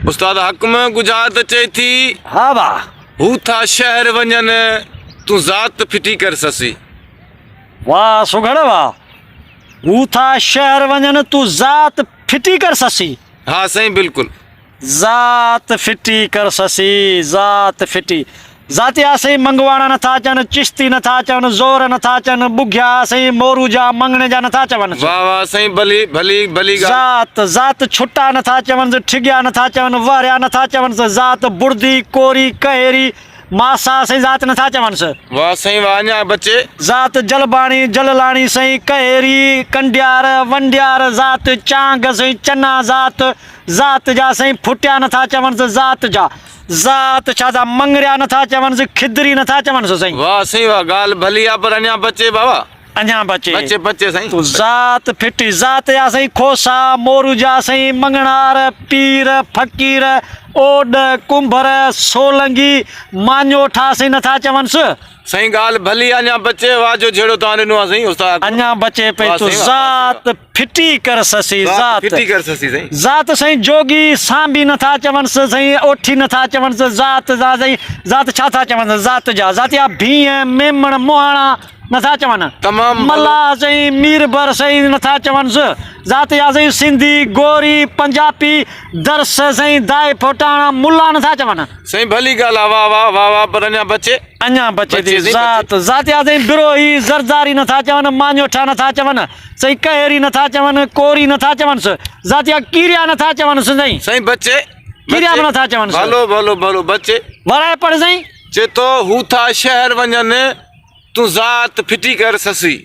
استاد حڪم ڳجهارت چئي ٿي. ها وا. هو ٿا شهر وڃن، تون ذات ڦٽي ڪر سسي. واهه سگهڙ واهه. هو ٿا شهر وڃن، تون ذات ڦٽي ڪر سسي. ها سائين بلڪل. ذات ڦٽي ڪر سسي، ذات ڦٽي. ذاتيا سائين منگواڻا نٿا چون، چشتي نٿا چون، زور نٿا چون، ٻگهيا سائين مورو جا مڱڻي جا نٿا چون. واھ واھ سائين ڀلي ڀلي ڀلي ڳالھ. ذات ذات ڇٽا نٿا چونس، ٺڳيا نٿا چون، وهريا نٿا چونس، ذات بڙدي، ڪوري، ڪهيري، ماسا سائين ذات نٿا چونس. واھ سائين واھ اڃا بچي. ذات جلباڻي، جللاڻي سائين، ڪهيري، ڪنڊيار، ونڊيار، ذات چانگ سائين، چنا ذات، ذات جا سائين ڦٽيا نٿا چونس، ذات جا. ذات ڇا ٿا مڱريا نٿا چونس کدري نٿا چونس سائين. واه سائين واه ڳالهه ڀلي آ پر اڃان بچي بابا. اڃان بچي. بچي بچي سائين. تون ذات ڦٽي ذات جا سائين کوسا موروجا سائين مڱڻهار پير فقير اوڏ ڪنڀر سولنگي ماڃوٺا سائين نٿا چونس. سائين ڳالهه ڀلي آ اڃان بچي واه جو جهيڙو توهان ڏنو آ سائين استاد. اڃان بچي پئي تون ذات ڦٽي ڪر سسي ذات ڦٽي ڪر سسي سائين. ذات سائين جوڳي سانبي نٿا چونس سائين اوٺي نٿا چونس ذات ذات سائين ذات ڇا ٿا چونس ذات جا ذات يا ڀينء ميمڻ مهاڻا نٿا چون تمام ملاح سائين ميربر سائين نٿا چونس ذات يا سائين سنڌي گوري پنجابي درس سائين دائي ڦوٽاڻا ملا نٿا چون. سائين ڀلي ڳالهه آ واه واه واه واه پر اڃا بچي. اڃا بچي ٿي ذات ذات يا سائين بروهي زرداري نٿا چون ماڃوٺا نٿا چون سائين ڪهيري نٿا چون ڪوري نٿا چونس ذات يا ڪيريا نٿا چونس سائين. سائين بچي ڪيريا به نٿا چونس. ڀلو ڀلو ڀلو بچي. ورائي پڙهه سائين. چي ٿو هو ٿا شهر وڃن تون ذات ڦٽي ڪر سسئي.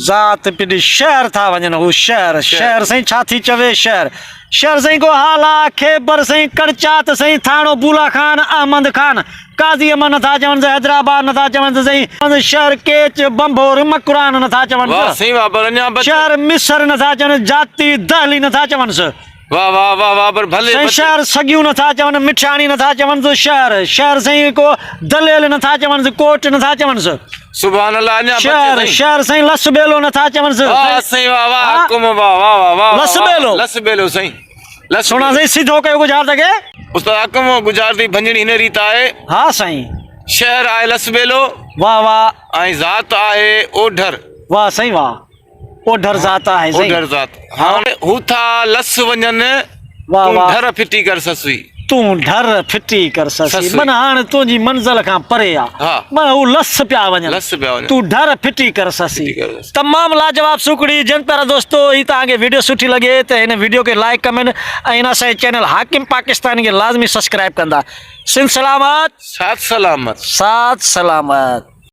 ذات پني شهر ٿا وڃن هو شهر شهر سائين ڇا ٿي چوي شهر شهر سائين ڪو هالا خيبر سائين ڪڙچات سائين ٿاڻو بولا خان احمد خان قاضي احمد نٿا چون حيدرآباد نٿا چون سائين شهر ڪيچ بمبور مڪران نٿا چون واه سائين واه پر اڃا بچ شهر مصر نٿا چون جاتي دهلي نٿا چونس واه واه واه واه پر ڀلي سائين شهر سڳيون نٿا چون مٺياڻي نٿا چونس شهر شهر سائين ڪو دليل نٿا چونس ڪوٽ نٿا چونس سبحان الله اڃا بچي شهر سائين شهر سائين لس ٻيلو نٿا چونس واه سائين واه واه حڪم واه واه واه واه لس ٻيلو لس ٻيلو سائين لس سونا سائين سيڌو ڪيو ڳجهار ته کي استاد حڪم ڳجهار ٿي ڀڃڻي هن ريت آهي ها سائين شهر آهي لس ٻيلو واه واه ۽ ذات آهي اوڍر واه سائين واه اوڍر ذات آهي سائين. اوڍر ذات هاڻ هو ٿا لس وڃن واه تون واه. ڍر ڦٽي ڪر سسئي. تون ڍر ڦٽي ڪر سسئي. سسئي. من هاڻ تنهنجي منزل کان پري آ. ها. من هو لس پيا وڃن. لس پيا وڃن. تون ڍر ڦٽي ڪر سسئي. ڦٽي ڪر سسئي. تمام لاجواب سوکڙي جن پيارا دوستو هي توهان کي ويڊيو سٺي لڳي ته هن ويڊيو کي لائيڪ ڪمينٽ ۽ هن اسان جي چينل حاڪم پاڪستاني کي لازمي سبسڪرائيب ڪندا. سنڌ سلامت. ساٿ سلامت. ساٿ سلامت.